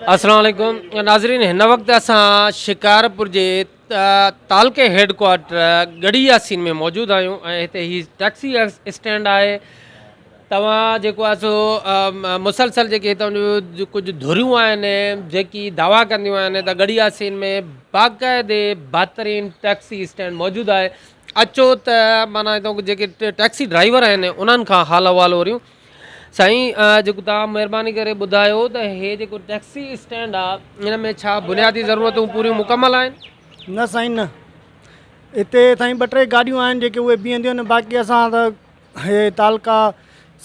السلام عليڪم ناظرين هن وقت اسان شڪارپور جي تعلقي هيڊ ڪوارٽر ڳڙهي ياسين ۾ موجود آهيون ۽ هتي هي ٽيڪسي اسٽينڊ آهي توهان جيڪو آهي سو مسلسل جيڪي هتان جون ڪجهه ڌريون آهن جيڪي دعويٰ ڪنديون آهن ته ڳڙهي ياسين ۾ باقاعدي بهترين ٽيڪسي اسٽينڊ موجود آهي اچو ته معنيٰ هتان جيڪي ٽيڪسي ڊرائيور آهن انهن کان حال احوال اوريون سائين جيڪو توهان مهرباني ڪري ٻڌايو ته هي جيڪو ٽيڪسي اسٽينڊ آ ان ۾ ڇا بنيادي ضرورتون پوريون مڪمل آهن؟ نه سائين نه هتي سائين ٻه ٽي گاڏيون آهن جيڪي اهي بيهنديون آهن باقي اسان ته هي تعلقه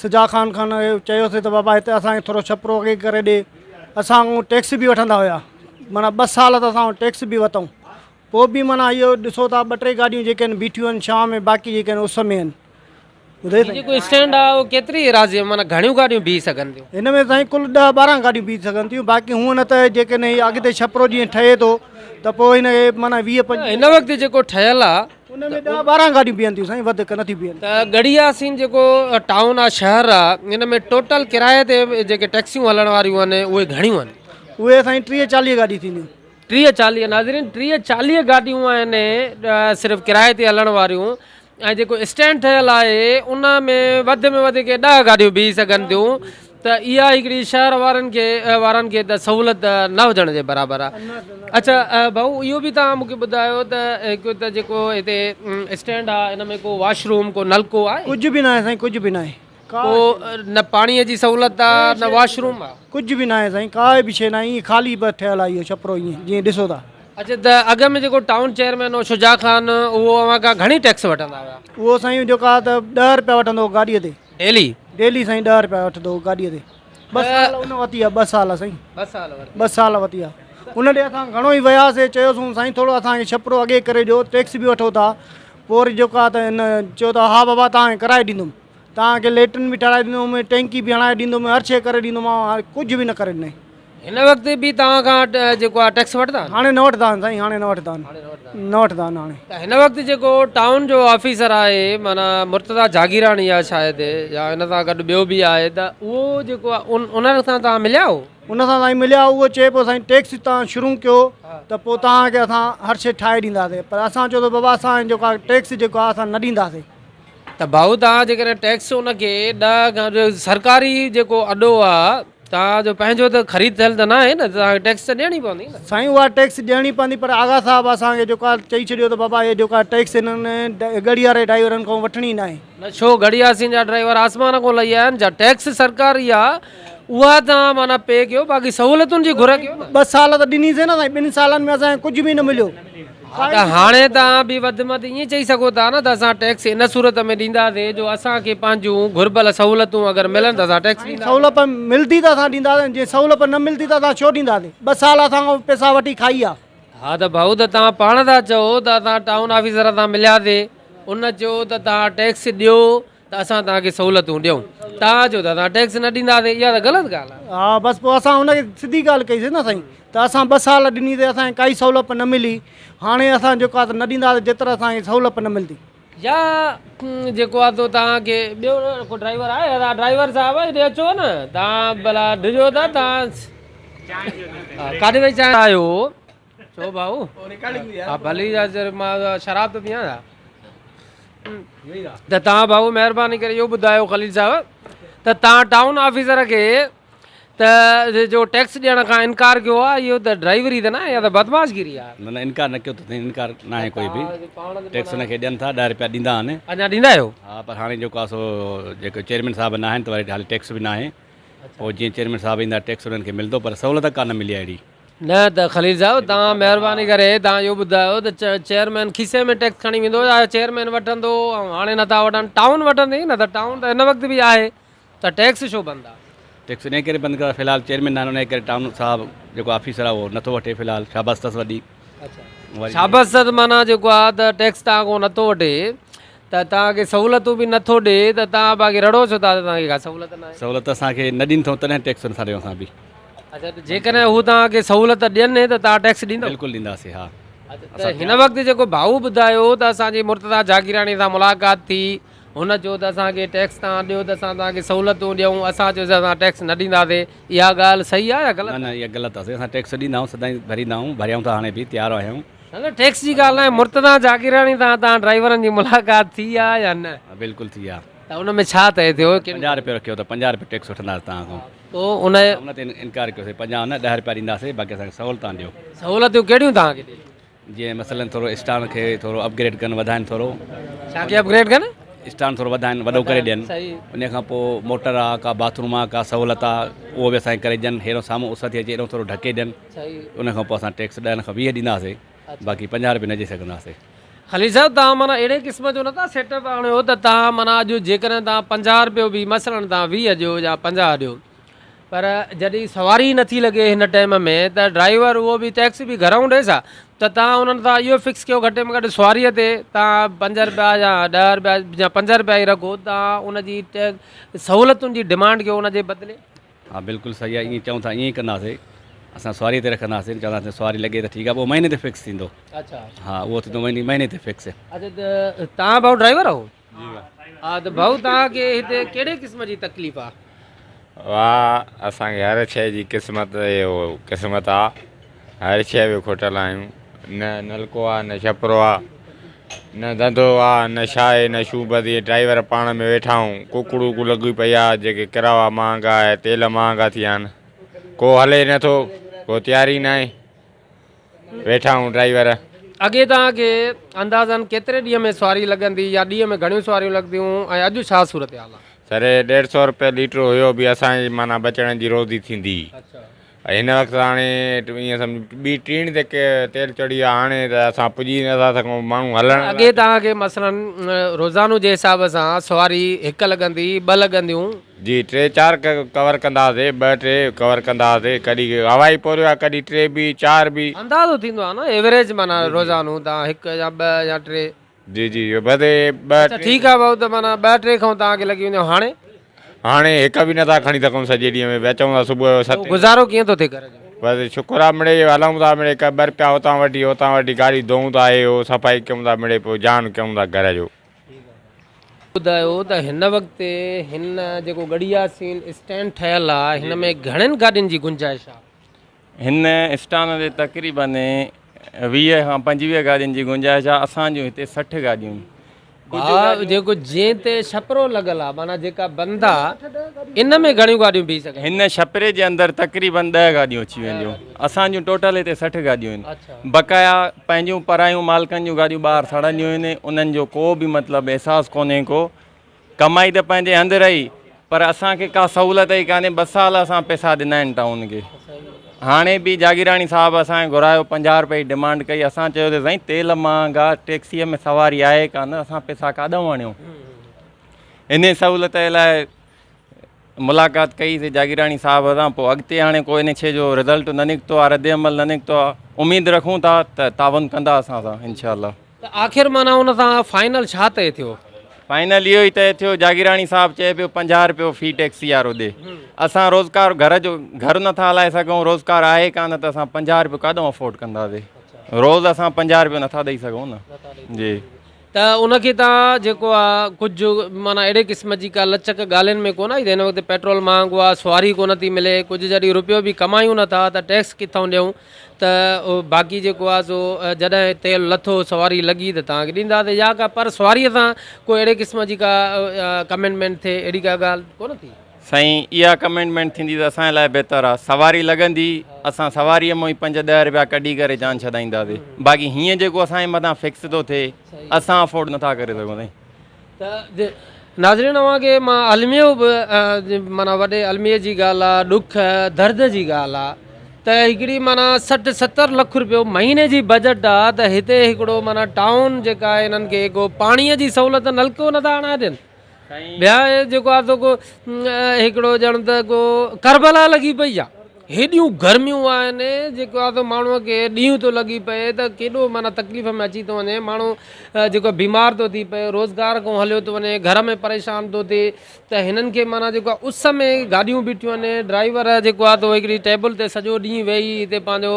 سجا خان کان چيوسي ته بابا هتي اسانکي ٿورو ڇپرو اڳي ڪري ڏي اسان کان ٽيڪس به وٺندا هيا معنيٰ ٻه سال ته اسان ٽيڪس به ورتائون پوء به معنيٰ اهو ڏسو ٿا ٻه ٽي گاڏيون جيڪي آهن بيٺيون آهن ڇانو ۾ باقي جيڪي آهن اس ۾ آهن هي جيڪو اسٽينڊ آهي اهو ڪيتري ايراضي ۾ معنيٰ گهڻيون گاڏيون بيهي سگهن ٿيون؟ هن ۾ سائين ڪل ڏهه ٻارهن گاڏيون بيهي سگهن ٿيون باقي هونء نه ته جيڪڏهن هي اڳتي ڇپرو جيئن ٺهي ٿو ته پوء هن کي معنيٰ 20 25 هن وقت جيڪو ٺهيل آهي ان ۾ ڏهه ٻارهن گاڏيون بيهن ٿيون سائين وڌيڪ نه ٿيون بيهن. ته ڳڙهي ياسين جيڪو ٽائون آهي شهر آهي ان ۾ ٽوٽل ڪرايي تي جيڪي ٽيڪسيون هلڻ واريون آهن اهي گهڻيون آهن؟ اهي سائين 30 40 گاڏيون ٿينديون. 30 40 ناظرين 30 40 گاڏيون آهن صرف ڪرايي تي هلڻ واريون ۽ جيڪو اسٽينڊ ٺهيل آهي ان ۾ وڌ ۾ وڌ ڪي ڏهه گاڏيون بيهي سگهن ٿيون ته اها هڪڙي شهر وارن کي وارن کي ته سهولت نه هجڻ جي برابر آهي اڇا ڀائو اهو به توهان مونکي ٻڌايو ته هڪ ته جيڪو هتي اسٽينڊ آهي ان ۾ ڪو واش روم ڪو نلڪو آهي ڪجهه به ناهي سائين ڪجهه به ناهي ڪو نه پاڻي جي سهولت آ نه واش روم آ. ڪجهه به ناهي سائين ڪائي به شيء ناهي ائين خالي بس ٺهيل آ اهو ڇپرو ائين جيئن ڏسو ٿا. اڇا ته اڳ ۾ جيڪو ٽائون چيئرمين هو شجاع خان اهو اوهان کان گهڻي ٽيڪس وٺندا هيا؟ اهو سائين جيڪو آ ته ڏهه رپيا وٺندو هو گاڏيء تي. ڊيلي؟ ڊيلي سائين ڏهه رپيا وٺندو هو گاڏيء تي. ٻه سال ان ورتي آ ٻه سال سائين. ٻه سال ورتي. ٻه سال ورتي آ. ان ڏي اسان گهڻو ئي وياسي چيوسون سائين ٿورو اسان کي ڇپرو اڳي ڪري ڏيو ٽيڪس به وٺو ٿا پوء وري جيڪو آ ته هن چيو ته ها بابا توهان کي ڪرائي ڏيندم. توهان کي ليٽرين به ٺهرائي ڏيندم، ٽينڪي به هڻائي ڏيندم، هر شيء ڪري ڏيندومانو، هاڻي ڪجهه به نه ڪري ڏنائين. هن وقت به توهان کان جيڪو آهي ٽيڪس وٺندا آهن؟ هاڻي نه وٺندا آهن سائين، هاڻي نه وٺندا آهن، نه وٺندا آهن هاڻي. ته هن وقت جيڪو ٽائون جو آفيسر آهي معنيٰ مرتضيٰ جاگيراڻي آهي شايد يا ان سان گڏ ٻيو به آهي ته اهو جيڪو آهي ان سان توهان مليا آهيو؟ ان سان سائين مليا اهو چئي پيو سائين ٽيڪس توهان شروع ڪيو ته پوء توهان کي اسان هر شيء ٺاهي ڏينداسين پر اسان چيو ته بابا اسان جيڪو آهي ٽيڪس جيڪو آهي اسان نه ڏينداسين. ته ڀائو توهان جيڪڏهن ٽيڪس ان کي ڏهه کان سرڪاري جيڪو اڏو آ توهان جو پنهنجو ته خريد ٿيل ته ناهي نه توهان کي ٽيڪس ته ڏيڻي پوندي نه. سائين اها ٽيڪس ڏيڻي پوندي پر آغا صاحب اسان کي جيڪو آ چئي ڇڏيو ته بابا هي جيڪو آ ٽيڪس هنن ڳڙهياري ڊرائيورن کان وٺڻي ناهي. نه ڇو ڳڙهياسين جا ڊرائيور آسمان کان لهي آيا آهن جا ٽيڪس سرڪاري آ اها توهان معنيٰ پي ڪيو باقي سهولتن جي گهر ڪيو نه. ٻه سال ته ڏنيسين نه سائين ٻن سالن ۾ اسان کي ڪجهه به نه مليو. ها ته هاڻي توهان به وڌ ۾ وڌ ائين چئي سگهو ٿا نه ته اسان ٽيڪس ان صورت ۾ ڏينداسين جو اسان کي پنهنجون گهربل سهولتون اگر ملن ته اسان ٽيڪس ڏينداسين. سهولت ملدي ته اسان ڏينداسين جي سهولت نه ملدي ته اسان ڇو ڏينداسين ٻه سال اسان کان پئسا وٺي کائي ويا. ها ته ڀائو ته توهان پاڻ ٿا چئو ته اسان ٽائون آفيسر سان ملياسين ان چيو ته توهان ٽيڪس ڏيو ته اسان توهان کي سهولتون ڏيون، توهان چئو ته اسان ٽيڪس نه ڏينداسين، اها ته غلط ڳالهه آهي. ها بس پوء اسان هن کي سڌي ڳالهه ڪئي سين نه سائين ته اسان ٻه سال ڏني سين اسان کي ڪائي سهولت نه ملي هاڻي اسان جيڪو آهي سو نه ڏينداسين جيتر اسان کي سهولت نه ملدي. يا جيڪو آهي سو توهان کي ٻيو ڪو ڊرائيور آهي ادا ڊرائيور صاحب هيڏي اچو نه توهان ڀلا ڊڄو ٿا توهان ڪاڏي وئي چانهه آيو ڇو ڀائو ها ڀلي مان شراب ته پيان ٿا ته توهان ڀائو مهرباني ڪري اهو ٻڌايو خليل صاحب ته توهان ٽائون آفيسر کي ته جو ٽيڪس ڏيڻ کان انڪار ڪيو آهي اهو ته ڊرائيوري ته ناهي اها ته بدمعاشگيري آهي. نه نه انڪار نه ڪيو اٿس انڪار ناهي ڪوئي به ٽيڪس ان کي ڏين ٿا ڏهه رپيا ڏيندا آهن. اڃا ڏيندا آهيو؟ ها پر هاڻي جيڪو آهي سو جيڪو چيئرمين صاحب ناهن ته وري حالي ٽيڪس به ناهي پوء جيئن چيئرمين صاحب ايندا ٽيڪس انهن کي ملندو پر سهولت ڪانه ملي آهي اهڙي. نه ته خليل صاحب توهان مهرباني ڪري توهان اهو ٻڌايو ته چيئرمين کيسي ۾ ٽيڪس کڻي ويندو يا چيئرمين وٺندو ۽ هاڻي نٿا وٺن ٽائون وٺندي نه ته ٽائون ته هن وقت به آهي ته ٽيڪس ڇو بند آهي. ٽيڪس انهي ڪري بند ڪيو آهي في الحال چيئرمين ناهن انهي ڪري ٽائون صاحب جيڪو آفيسر آهي اهو نٿو وٺي في الحال شابس اٿس وڏي شابس اٿس معنيٰ جيڪو آهي ته ٽيڪس توهان کان نٿو وٺي ته توهان کي سهولتون به نٿو ڏي ته توهان باقي رڙو ڇو ٿا ته توهان کي ڪا سهولت ناهي. سهولت اسان کي نه ڏين ٿو تڏهن ٽيڪس نٿا ڏيون اسان به. اڇا ته جيڪڏهن هو توهان کي سهولت ڏين ته توهان ٽيڪس ڏيندؤ؟ بلڪل ڏينداسين ها. ته هن وقت جيڪو ڀائو ٻڌايو ته اسان جي مرتضيٰ جاگيراڻي سان ملاقات ٿي هن چيو ته اسان کي ٽيڪس توهان ڏيو ته اسان توهان کي سهولتون ڏيون، اسان چيوسين اسان ٽيڪس نه ڏينداسين، اها ڳالهه صحيح آهي يا غلط؟ نه نه اها غلط آهي سائين، اسان ٽيڪس ڏيندا آهيون، سدائين ڀريندا آهيون، ڀريائون ٿا هاڻي به تيار آهيون. نه نه ٽيڪس جي ڳالهه ناهي، مرتضيٰ جاگيراڻي سان توهان ڊرائيورن جي ملاقات ٿي آهي يا نه؟ ها بلڪل ٿي آهي. ته ان ۾ ڇا طئي ٿيو؟ 50 رپيو رکيو ته 50 رپيو ٽيڪس وٺنداسين توهان کان. پوء ان. ان تي انڪار ڪيوسين، 50 نه 10 رپيا ڏينداسين، باقي اسان کي سهولتان ڏيو. سهولتون ڪهڙيون توهان کي ڏئي؟ جيئن مثلاً ٿورو اسٽان کي ٿورو اپگريڊ ڪن وڌائن ٿورو. ڇا کي اپگريڊ ڪن؟ اسٽان ٿورو وڌائن وڏو ڪري ڏين ان کان پوء موٽر آ ڪا باٿ روم آ ڪا سهولت آ اهو به اسان کي ڪري ڏين هيرو سامهون اس ٿي اچي ايڏو ٿورو ڍڪي ڏين ان کان پوء اسان ٽيڪس 10 کان 20 ڏينداسي باقي 50 روپيه نه ڏئي سگهنداسي. خليل صاحب توهان معنيٰ اهڙي قسم جو نٿا سيٽ اپ آڻيو ته توهان معنيٰ اڄ جيڪڏهن توهان 50 روپيو به مثلاً توهان 20 ڏيو يا 50 ڏيو پر جڏهن سواري ئي نٿي لڳي هن ٽائيم ۾ ته ڊرائيور اهو به ٽيڪس به گهرئون ڏئي ڇا ته توهان انهن سان اهو فڪس ڪيو گهٽ ۾ گهٽ سواريء تي توهان پنج رپيا يا ڏهه رپيا يا پنج رپيا ئي رکو توهان ان جي سهولتن جي ڊمانڊ ڪيو ان جي بدلي. ها بلڪل صحيح آهي ائين چئون ٿا ائين ئي ڪنداسي اسان سواري تي رکنداسين چونداسين سواري لڳي ته ٺيڪ آهي پوء مهيني تي فڪس ٿيندو. اڇا ها اهو ٿيندو مهيني مهيني تي فڪس. اڇا ته توهان ڀائو ڊرائيور آهو؟ ها ته ڀائو توهان کي هتي ڪهڙي قسم جي تڪليف آ؟ واھ اسان کي هر شيء جي قسمت اهو قسمت آ هر شيء ۾ کٽل آهيون نه نلڪو آ نه ڇپرو آ نه ڌنڌو آ نه ڇا آهي نه شوبت اهي ڊرائيور پاڻ ۾ ويٺا آهيون ڪڪڙ وڪڙ لڳي پئي آ جيڪي ڪراوا مهانگا آهي تيل مهانگا ٿي ويا آهن ڪو هلي نٿو ڪو تياري ناهي. ويٺا آهيون ڊرائيور. اڳي توهان کي اندازن ڪيتري ڏينهن ۾ سواري لڳندي يا ڏينهن ۾ گهڻيون سواريون لڳنديون ۽ اڄ ڇا صورتحال آهي؟ سر ڏيڍ سئو روپيه ليٽر هيو به اسان جي معنيٰ ٻچڙن جي روزي ٿيندي هئي ۽ هن وقت هاڻي ائين سمجهه ٻي ٽيڻ تي تيل چڙهي ويو آهي هاڻي ته اسان پڄي نٿا سگهون ماڻهو هلڻ لاء. اڳي توهان کي مثلاً روزانو جي حساب سان سواري هڪ لڳندي ٻه لڳنديون. جي ٽي چار ڪور ڪندا هئاسي، ٻه ٽي ڪور ڪندا هئاسي، ڪڏهن هوائي پورهيو آهي، ڪڏهن ٽي به چار به. اندازو ٿيندو آهي نه ايوريج معنيٰ روزانو تان هڪ يا ٻه يا ٽي. جي جي بس اهي ٻه اڇا ٽي. ٺيڪ آهي ڀائو ته معنيٰ ٻه ٽي کان توهان کي لڳي ويندو هاڻي؟ هاڻي هڪ به نٿا کڻي سگهون سڄي ڏينهن ۾ اچون ٿا صبح جو ستين. پوء گذارو ڪيئن ٿو ٿئي گهر جو؟ بس شڪر آهي مڙئي هلون ٿا مڙئي ٻه رپيا هتان وٺي هتان وٺي گاڏي ڌوئون ٿا هي هو صفائي ڪيون ٿا مڙئي پوء جان ڪيون ٿا گهر جو. ٻڌايو ته هن وقت هن جيڪو ڳڙهي ياسين اسٽينڊ ٺهيل آ هن ۾ گهڻين گاڏين جي گنجائش آ؟ هن اسٽان تي تقريبن 20 کان 25 گاڏين جي گنجائش آ اسان جون هتي 60 گاڏيون آهن. ڀاء جيڪو جنهن تي ڇپرو لڳل آ معنيٰ جيڪا بند آ ان ۾ گهڻيون گاڏيون بيهي سگهن ٿيون؟ هن ڇپري جي اندر تقريبن 10 گاڏيون اچي وينديون اسان جون ٽوٽل هتي 60 گاڏيون آهن. بقايا پنهنجون پرايون مالڪن جون گاڏيون ٻاهر سڙنديون آهن انهن جو ڪو به مطلب احساس ڪونهي ڪو ڪمائي ته پنهنجي هنڌ رهي پر اسان کي ڪا سهولت ئي ڪانهي ٻه سال اسان پئسا ڏنا آهن ٽائون کي هاڻي به جاگيراڻي صاحب اسان کي گهرايو 50 روپئي جي ڊمانڊ ڪئي اسان چيو ته سائين تيل مهانگا ٽيڪسيء ۾ سواري آهي ڪانه اسان پئسا ڪاڏانهن آڻيون انهي سهولت جي لاء ملاقات ڪئي سي جاگيراڻي صاحب سان پوء اڳتي هاڻي ڪو ان شي جو رزلٽ نه نڪتو آ رد عمل نه نڪتو آ اميد رکون ٿا ته تعاون ڪندا اسان سان انشاء الله. ته آخر معنيٰ ان سان فائنل ڇا طئي ٿيو؟ فائنل اهو ئي طئي ٿيو جاگيراڻي صاحب چئي پيو 50 رپيو في ٽيڪسي وارو ڏي اسان روزگار گهر جو گهر نٿا هلائي سگهون روزگار آهي ڪانه ته اسان 50 رپيو ڪاڏو افورڊ ڪنداسي روز اسان 50 رپيو نٿا ڏئي سگهون نه جي. ته ان کي تان جيڪو آ ڪجهه معنيٰ اهڙي قسم جي ڪا لچڪ ڳالهين ۾ ڪونه آئي ته هن وقت پيٽرول مهانگو آ سواري ڪونه ٿي ملي ڪجهه جڏهن روپيو به ڪمايون نه ٿا ته ٽيڪس ڪٿئون ڏيون ته باقي جيڪو آ سو جڏهن تيل لٿو سواري لڳي ته توهان کي ڏينداسين يا ڪا پر سواريء سان ڪو اهڙي قسم جي ڪا ڪمينٽمينٽ ٿئي اهڙي ڪا ڳالهه ڪونه ٿي. سائين اها ڪمينٽمينٽ ٿيندي ته اسان لاء بهتر آ سواري لڳندي اسان سواريء مان ئي پنج ڏهه رپيا ڪڍي ڪري جان ڇڏائينداسي باقي هيئن جيڪو اسان جي مٿان فڪس ٿو ٿئي اسان افورڊ نٿا ڪري سگهون سائين. ته ناظرين اوهان کي مان الميو به معنيٰ وڏي الميي جي ڳالهه آ ڏک درد جي ڳالهه آ ته هڪڙي معنيٰ 60 70 لک رپيو مهيني جي بجيٽ آ ته هتي هڪڙو معنيٰ ٽائون جيڪا آهي هنن کي ڪو پاڻي جي سهولت نلڪو نٿا هڻائي ڏين. ٻيا جيڪو آ سو ڪو هڪڙو ڄڻ ته ڪو ڪربلا لڳي پئي آ. هيڏيون گرميون آهن جيڪو آهي سو ماڻهوء کي ڏينهن ٿو لڳي پئي ته ڪيڏو معنيٰ تڪليف ۾ اچي ٿو وڃي ماڻهو جيڪو بيمار ٿو ٿي پئي روزگار کان هليو ٿو وڃي گهر ۾ پريشان ٿو ٿئي ته هنن کي معنيٰ جيڪو آهي اس ۾ گاڏيون بيٺيون آهن ڊرائيور جيڪو آهي سو هڪڙي ٽيبل تي سڄو ڏينهن ويهي هتي پنهنجو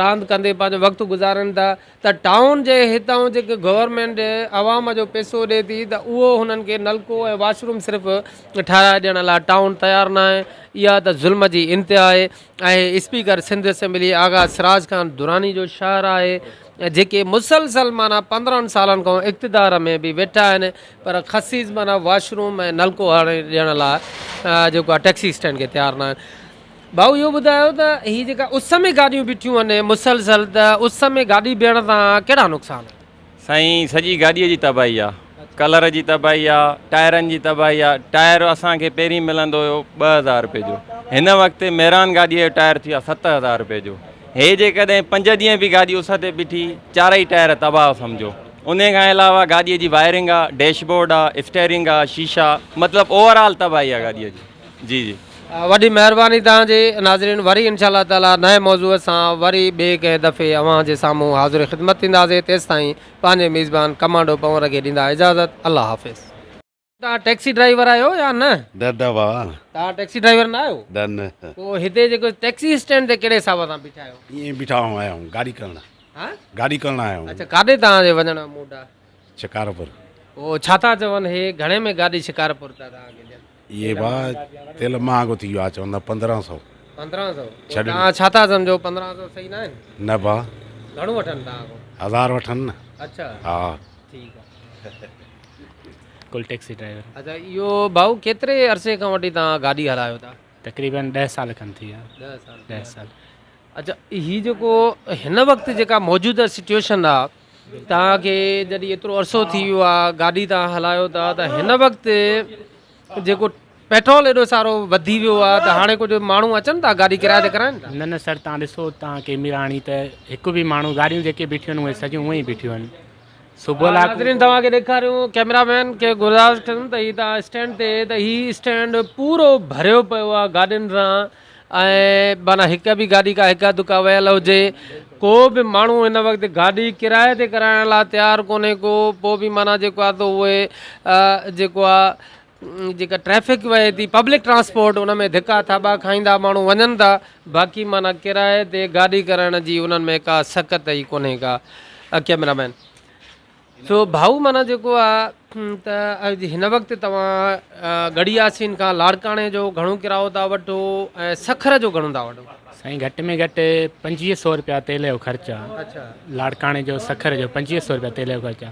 راند ڪندي پنهنجو وقت گذارن ٿا ته ٽائون جي هتان جيڪي گورنمينٽ عوام جو پئسو ڏي ٿي ته اهو هنن کي نلڪو ۽ واش روم صرف ٺاهرائي ڏيڻ لاء ٽائون تيار ناهي اها ته ظلم جي انتها آهي ۽ اسپيڪر سنڌ اسيمبلي آغا سراج خان دراني جو شهر آهي جيڪي مسلسل معنيٰ 15 سالن کان اقتدار ۾ به ويٺا آهن پر خسيس معنيٰ واش روم ۽ نلڪو هڻي ڏيڻ لاء جيڪو آهي ٽيڪسي اسٽينڊ کي تيار ناهن. ڀائو اهو ٻڌايو ته هي جيڪا اس ۾ گاڏيون بيٺيون آهن مسلسل ته اس ۾ گاڏي بيهڻ سان ڪهڙا نقصان آهن؟ سائين سڄي گاڏيء جي تباهي آ ڪلر جي تباهي آ ٽائرن جي تباهي آ ٽائر اسان کي پهرين ملندو هيو 2000 روپئي جو هن وقت مهران گاڏيء جو ٽائر ٿي ويو آ 7000 روپئي جو هي جيڪڏهن پنج ڏينهن به گاڏي اس تي بيٺي چارئي ٽائر تباهه سمجهو انهي کان علاوه گاڏيء جي وائرنگ آ ڊيش بورڊ آ اسٽيرنگ آ شيشا مطلب اوور آل تباهي آ گاڏيء جي. جي جي. وڏي مهرباني توهان جي ناظرين وري انشاء الله تعالي نئين موضوع سان وري ٻئي ڪنهن دفعي اوهان جي سامهون حاضر خدمت ٿينداسين تيستائين پنهنجي ميزبان ڪمانڊو پنور کي ڏيندا اجازت الله حافظ. توهان ٽيڪسي ڊرائيور آهيو يا نه؟ نه نه بابا. توهان ٽيڪسي ڊرائيور نه آهيو؟ نه نه. پوء هتي جيڪو ٽيڪسي اسٽينڊ تي ڪهڙي حساب سان بيٺا آهيو؟ ائين ئي بيٺا آهيون گاڏي ڪرڻ. ها؟ گاڏي ڪرڻ آيا آهيون. اڇا ڪاڏي توهان جي وڃڻ جو موڊ آهي؟ شڪارپور. پوء ڇا ٿا چون هي گهڻي ۾ گاڏي شڪارپور تان توهان کي ڏين؟ اهي ڀاء تيل مهانگو ٿي ويو آهي چون ٿا 15 سو. 15 سو؟ پوء توهان ڇا ٿا سمجهو 15 سو صحيح ناهن؟ نه ڀاء. گهڻو وٺن توهان کان؟ 1000 وٺن نه. اڇا. ها. ٺيڪ آهي. ڪل ٽيڪسي ڊرائيور. اڇا اهو ڀائو ڪيتري عرصي کان وٺي توهان گاڏي هلايو ٿا؟ تقريبن 10 سال کن ٿي ويا. 10 سال. 10 سال. اڇا هي جيڪو هن وقت جيڪا موجوده سچويشن آ توهان کي جڏهن ايترو عرصو ٿي ويو آ گاڏي توهان هلايو ٿا ته هن وقت جيڪو پيٽرول ايڏو سارو وڌي ويو آ ته هاڻي ڪجهه ماڻهو اچن ٿا گاڏي ڪرائي تي ڪرائن ٿا؟ نه نه سر توهان ڏسو توهان ڪيميرا هڻي ته هڪ به ماڻهو گاڏيون جيڪي بيٺيون آهن اهي سڄيون اونئن ئي بيٺيون آهن صبح لاء ناظرين توهان کي ڏيکاريون ڪيمرا مين کي گذارش ڪندم ته هي توهان اسٽينڊ تي ته هي اسٽينڊ پورو ڀريو پيو آ گاڏين سان ۽ معنيٰ هڪ به گاڏي ڪا هڪ اڌ ڪا ويل هجي ڪو به ماڻهو هن وقت گاڏي ڪرائي تي ڪرائڻ لاء تيار ڪونهي ڪو پوء به معنيٰ جيڪو آهي سو اهي جيڪو آهي جيڪا ٽريفڪ وهي ٿي پبلڪ ٽرانسپورٽ ان ۾ ڌڪا ٿاٻا کائيندا ماڻهو وڃن ٿا باقي معنيٰ ڪرائي تي گاڏي ڪرائڻ جي انهن ۾ ڪا سڪت ئي ڪونهي ڪا ڪيمرا مين سو ڀائو معنيٰ جيڪو آ ته اڄ هن وقت توهان ڳڙهي ياسين کان لاڙڪاڻي جو گهڻو ڪرايو ٿا وٺو ۽ سکر جو گهڻو ٿا وٺو؟ سائين گهٽ ۾ گهٽ 25 سو روپيا تيل جو خرچ آ لاڙڪاڻي جو سکر جو 25 سو روپيا تيل جو خرچ آ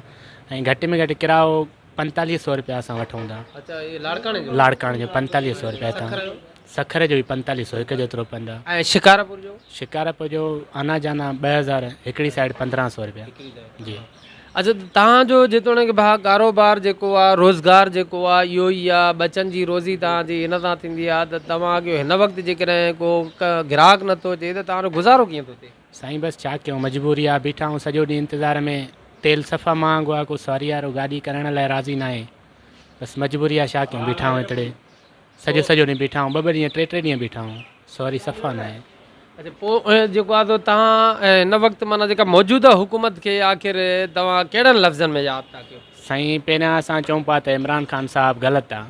۽ گهٽ ۾ گهٽ ڪرايو 45 سو روپيا اسان وٺون ٿا. اڇا اهي لاڙڪاڻي جو؟ لاڙڪاڻي جو 45 سو روپيا هتان سکر جو به 45 سو هڪ جيترو پوندو آ. ۽ شڪارپور جو؟ شڪارپور جو آنا جانا 2000 هڪڙي سائيڊ 15 سو روپيا جي. اڇا توهان جو جيتوڻيڪ ڀاء ڪاروبار جيڪو آ روزگار جيڪو آ اهو ئي آ ٻچن جي روزي توهان جي هن سان ٿيندي آ ته توهان کي هن وقت جيڪڏهن ڪو گراهڪ نٿو اچي ته توهان جو گذارو ڪيئن ٿو ٿئي؟ سائين بس ڇا ڪيون مجبوري آ بيٺا آهيون سڄو ڏينهن انتظار ۾ تيل صفا مهانگو آ ڪو سواري وارو گاڏي ڪرڻ لاء راضي ناهي بس مجبوري آ ڇا ڪيون بيٺا آهيون هتڙي سڄو سڄو ڏينهن بيٺا آهيون ٻه ٻه ڏينهن ٽي ٽي ڏينهن بيٺا آهيون سواري صفا ناهي. اڇا پوء جيڪو آ سو توهان هن وقت معنيٰ جيڪا موجوده حڪومت کي آخر توهان ڪهڙن لفظن ۾ ياد ٿا ڪيو؟ سائين پهريان اسان چئون پيا ته عمران خان صاحب غلط آ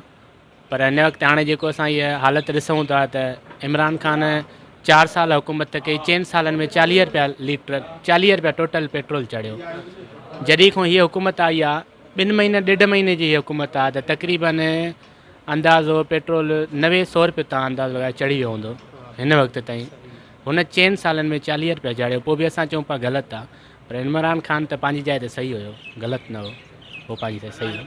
پر هن وقت هاڻي جيڪو اسان هيء حالت ڏسون ٿا ته عمران خان 4 سال حڪومت ڪئي چئن سالن ۾ 40 رپيا ليٽر 40 رپيا ٽوٽل پيٽرول چڙهيو جڏهن کان هيء حڪومت آئي آ ٻن مهينن ڏيڍ مهيني جي هيء حڪومت آ ته تقريبن اندازو پيٽرول 90 سو رپيو تان اندازو لڳايو چڙهي ويو هوندو هن وقت تائين هن چئن سالن ۾ 40 رپيا چاڙهيو پوء به اسان چئون پيا غلط آ پر عمران خان ته پنهنجي جاء تي صحيح هيو غلط نه هو هو پنهنجي جاء صحيح هو.